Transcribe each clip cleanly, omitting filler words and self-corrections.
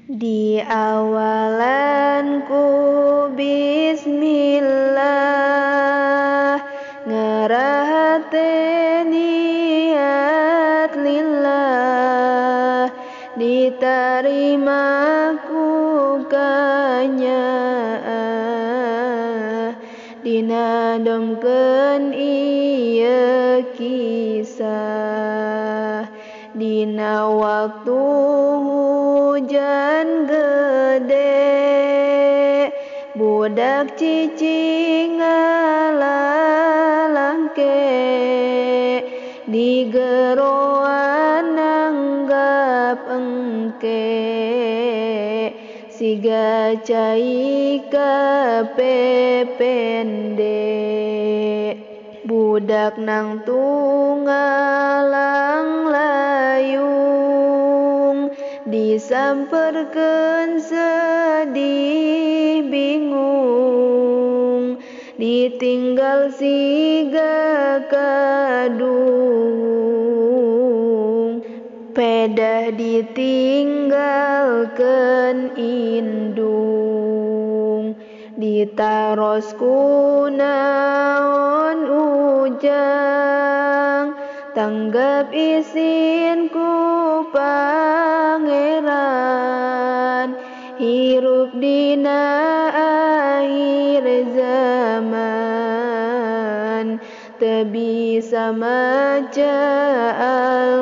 Di awalan ku bismillah, ngerahate niat lillah, diterima ku kanyaah, dina domkeun ieu kisah. Dina waktu hujan gede, budak cicing ngalalangke, di geroan nanggap engke, siga cai kapepende. Budak nang tungalang layung, disamperkeun sedih bingung, ditinggal siga kadung, pedah ditinggalkeun indung. Ditaros ku naon ujang, tanggap isin ku pangeran, hirup dina akhir zaman, teu bisa maca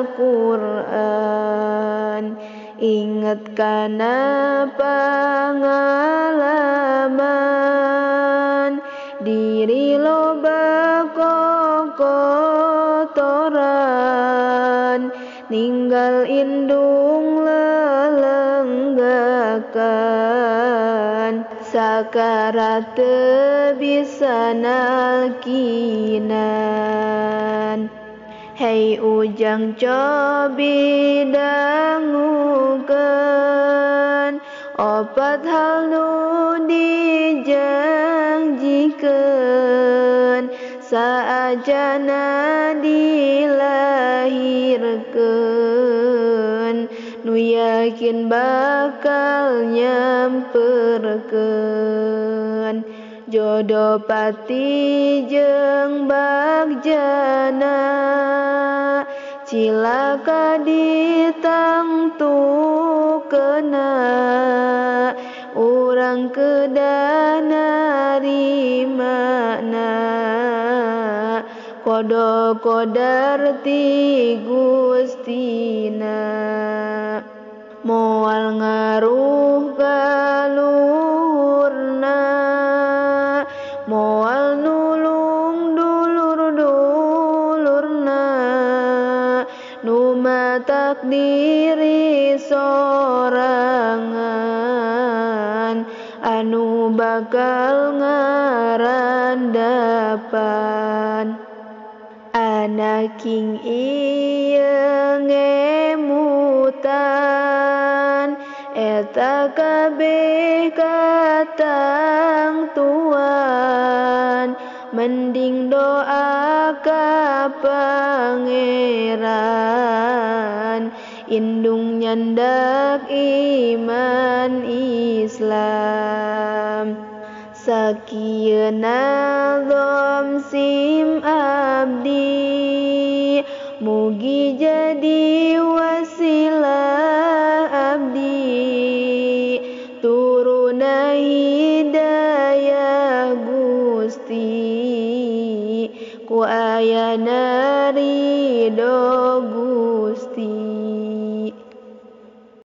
Al-Qur'an. Inget kana pangalaman, diri loba kokotoran, ninggal indung lelenggakan, sakarat teu bisa nalkinan. Hei ujang cobi dangukeun, opat hal nu dijanjikeun, saajana dilahirkeun, nu yakin bakal nyamperkeun. Jodoh pati jeung bagjana, cilaka ditangtukeuna, urang kedah narimana, qada qadar ti Gustina. Moal ngaruh ka luhurna, moal nulung dulur-dulurna, nu matak diri sorangan, anu bakal ngarandapan. Anaking ieu ngemutan, eta kabeh katangtuan, mending doa ka pangeran, indung nyandak iman Islam. Sakieu nazom sim abdi, mugi jadi wasilah abdi, turuna hidayah Gusti, ku ayana ridho Gusti.